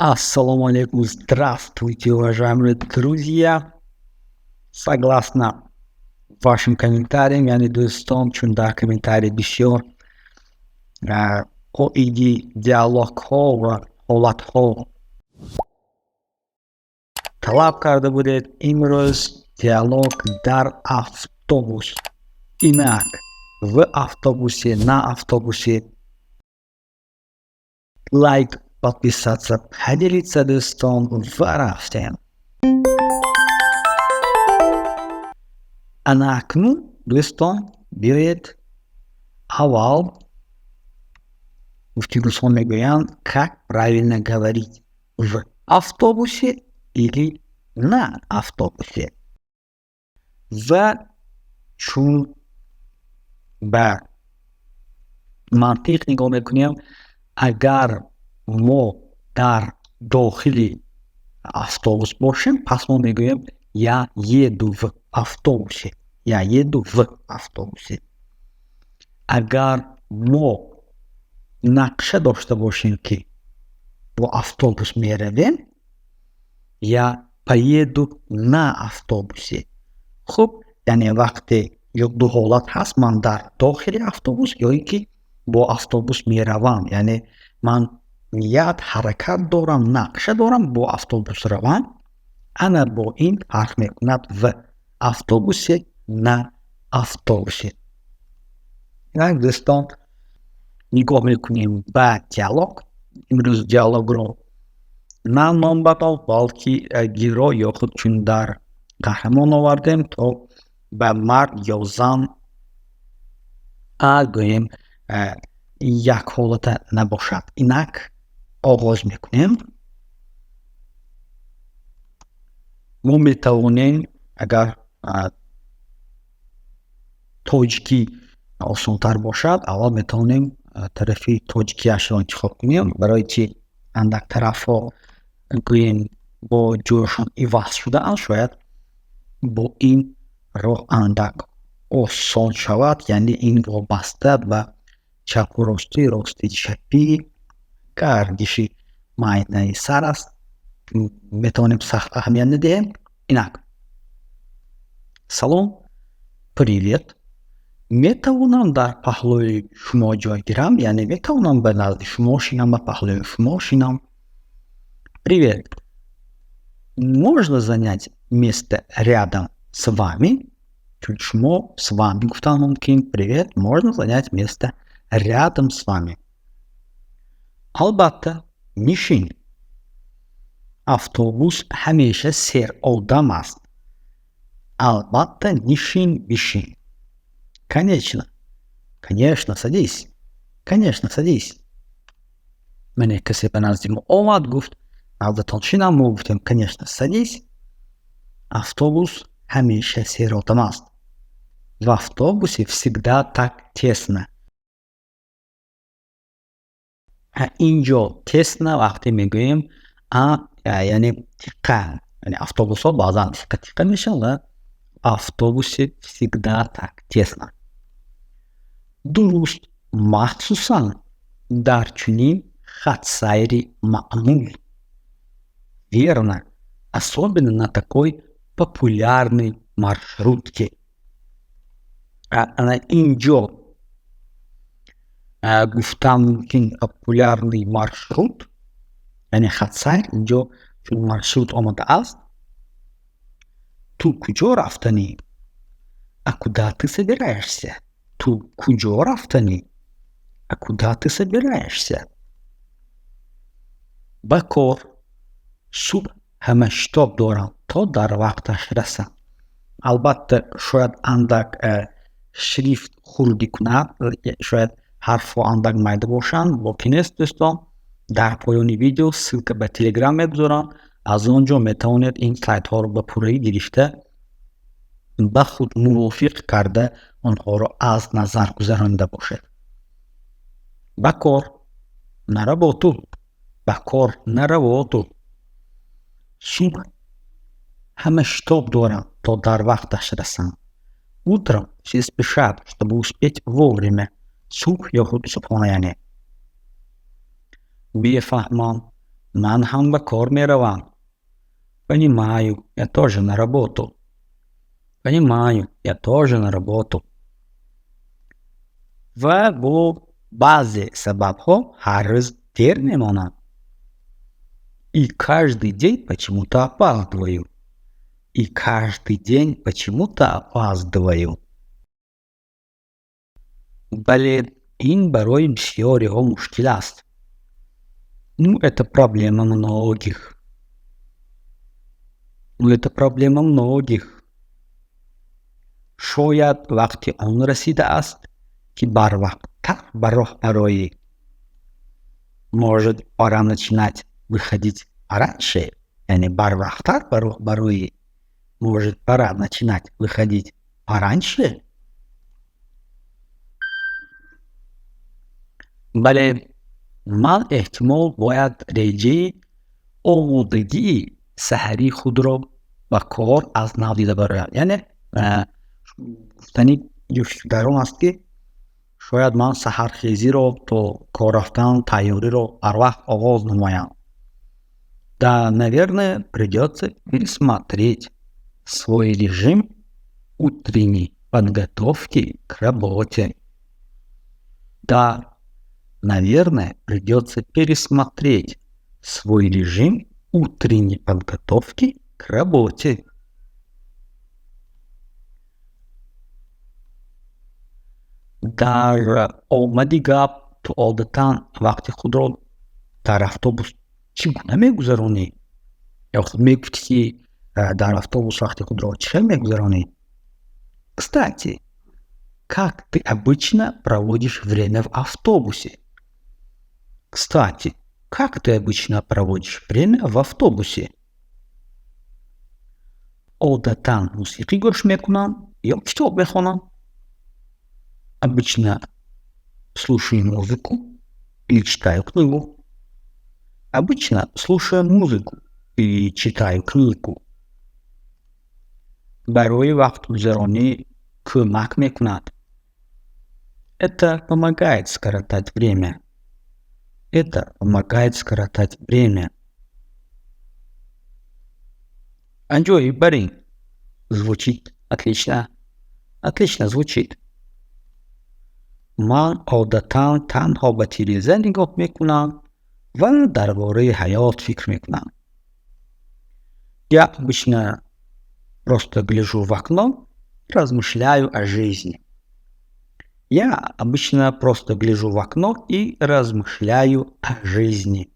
Ассалому алейкум, здравствуйте, уважаемые друзья! Согласно вашим комментариям, яъне дӯстон, чун дар комментарий бисёр оиди диалогҳо ва ҳолатҳо талаб карда будед, имрӯз диалог дар автобус. Инак, в автобусе, на автобусе. Лайк, подписаться, поделиться, дӯстон, ва рафтем. Ана акнун, дӯстон, биёед аввал гуфти рӯзҳо мегӯянд, как правильно говорить: в автобусе или на автобусе. Ва чун ба мантиқ нигоҳ мекунем, агар мо дар дохили автобус бошем, пас мо мегӯем «я еду в автобусе», «я еду в автобусе». Агар мо нақша дошта бошем, ки бо автобус меравем, «я поеду на автобусе». Хуб, яъне вақте ё ду ҳолат ҳаст: ман дар дохили автобус ё ин ки бо автобус меравам, яъне ман ният, ҳаракат дорам, нақша дорам бо автобус равам. Ана бо ин фарқ мекунад: в автобусе, на автобусе. Инак, дӯстон, нигоҳ мекунем ба диалог. Имрӯз диалогро на ном ба ном, балки гиро ё худ чун дар қаҳрамон овардем, то ба мард ё зан гӯем як ҳолата набошад. Инак, оғоз мекунем. Мо метавонем, агар тоҷикӣ осонтар бошад, аввал метавонем тарафи тоҷикиашро интихоб кунем, барои чи андак тарафҳо, гӯем, бо ҷояшон иваз шудаанд, шояд бо ин роҳ андак осон шавад. Яъне ин вобаста ба чапу ростӣ, рости чапӣ, гардиши майнаи сар аст, метавонем сахт аҳамият надиҳем. Инак, салом, привет, метавонам дар паҳлӯи шумо ҷой гирам? Яъне метавонам ба назди шумо шинам, ба паҳлӯи шумо шинам? Привет, можно занять место рядом с вами? Чун шумо, с вами гуфтан мумкин. Привет, можно занять место рядом с вами? Албатта, нишин. Автобус ҳамеша серодам аст. Албатта, нишин, бишин. Конечно, конечно, садись, конечно, садись. Мане касе ба назди мо омад, гуфт: «Наздатон шинам?» Мо гуфтем: «Конечно, садись». Автобус ҳамеша серодам аст. В автобусе всегда так тесно. Инҷо тесно вақте мегӯем, яъне тиқа, яъне автобусҳо баъзан тиқа тиқа мешаванд ва автобусе всегда так тесно. Дуруст, махсусан дар чунин хатсайри маъмул. Верно, особенно на такой популярной маршрутке. Ана инҷо гуфтан мумкин популярный маршрут, яъне хатсайр, инҷо чун маршрут омадааст. Ту куҷо рафтанӣ? А куда ты собираешься? Ту куҷо рафтанӣ? А куда ты собираешься? Ба кор. Субҳ ҳама шитоб дорам, то дар вақташ расам. Албатта, шояд андак шрифт хурдӣ кунад, шояд ҳарфҳо андак майда бошанд, боки нест, дӯстон. Дар поёни видео ссылка ба Телеграм мегузорам, аз он ҷо метавонед ин слайдҳоро ба пуррагӣ гирифта, ба худ мувофиқ карда, онҳоро аз назар гузаронида бошед. Ба кор, на работу, ба кор, на работу. Субҳ ҳама шитоб доранд, то дар вақташ расанд. Утром все спешат, чтобы успеть вовремя. Субҳ ё худ субҳона, яъне. Бефаҳмам. Ман ҳам ба кор меравам. Понимаю, я тоже на работу. Понимаю, я тоже на работу. Ва бо баъзе сабабҳо ҳар рӯз дер мемонам. И каждый день почему-то опаздываю. И каждый день почему-то опаздываю. Бале, ин барои бисёриҳо мушкил аст. Ну, это проблема многих. Ну, это проблема многих. Шояд вақти он расидааст, ки барвақттар ба роҳ бароӣ. Может, пора начинать выходить пораньше, яъне барвақттар ба роҳ бароӣ. Может, пора начинать выходить пораньше? Бале, ман эҳтимол бояд реҷаи омодагии саҳарии худро ба кор аз нав дида бароям. Яъне гуфтани дар он аст, ки шояд ман саҳархезиро то кор рафтан тайёриро барвақт оғоз намоям. Да, наверное, придётся пересмотреть свой режим утренней подготовки к работе. Да, наверное, придётся пересмотреть свой режим утренней подготовки к работе. Дар омади гап, ту одатан вақти худро дар автобус чӣ гуна мегузаронӣ? Ё худ мегуфтӣ, ки дар автобус вақти худро чӣ хел мегузаронӣ? Кстати, как ты обычно проводишь время в автобусе? Кстати, как ты обычно проводишь время в автобусе? Одатан мусиқӣ гӯш мекунам ё китоб мехонам? Обычно слушаю музыку или читаю книгу. Обычно слушаю музыку или читаю книгу. Барои вақтгузаронӣ кӯмак мекунад. Это помогает скоротать время. Это помогает скоротать время. Аҷоиб барин. Звучит отлично. Отлично звучит. Ман одатан танҳо ба тиреза нигоҳ мекунам ва дар бораи ҳаёт фикр мекунам. Я обычно просто гляжу в окно и размышляю о жизни. Я обычно просто гляжу в окно и размышляю о жизни.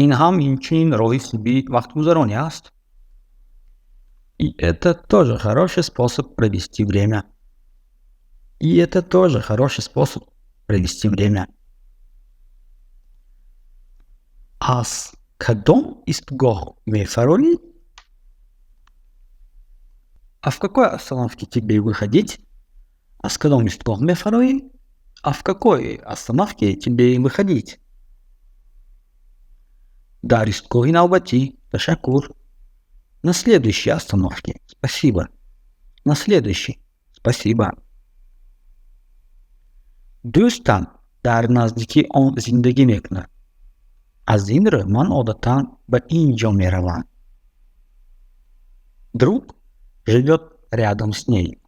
Ин ҳам инчунин роҳи хуби вақтгузаронӣ аст. И это тоже хороший способ провести время. И это тоже хороший способ провести время. Аз кадом истгоҳ мефароӣ? А в какой остановке тебе выходить? Аз кадом истгоҳ мефароӣ? А в какой остановке тебе выходить? Дар истгоҳи навбатӣ. Ташаккур. На следующей остановке. Спасибо. На следующей. Спасибо. Дӯстам дар наздикии он зиндагӣ мекунад. Аз ин рӯ ман одатан ба ин ҷо меравам. Друг живет рядом с ней,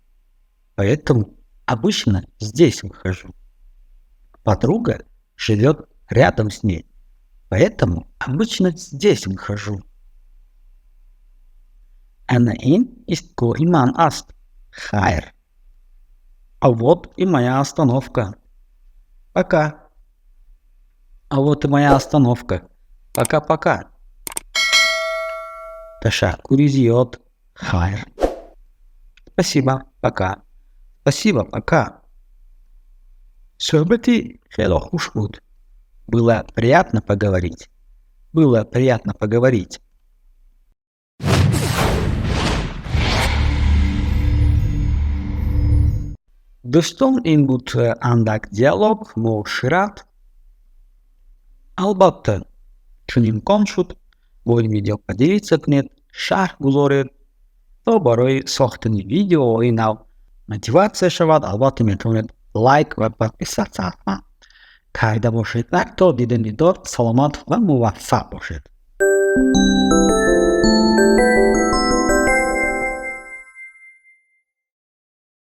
поэтому обычно здесь выхожу. Подруга живет рядом с ней, поэтому обычно здесь выхожу. Ана ин истгоҳи ман аст. Хайр. А вот и моя остановка. Пока. А вот и моя остановка. Пока-пока. Ташаккури зиёд. Хайр. Спасибо. Пока. Спасибо. Пока. Суҳбати хело хуш буд. Было приятно поговорить. Было приятно поговорить. Дӯстон, ин буд андак диалог муошират. Албатта, чун имкон шуд, бо ин видео поделиться кунед, шарҳ гузоред, то барои сохтани видеоҳои нав мотиватсия шавад. Албатта, метавонед Лайк ва подписаться ҳатман карда бошед. То дидани дидор, саломат ва муваффақ бошед.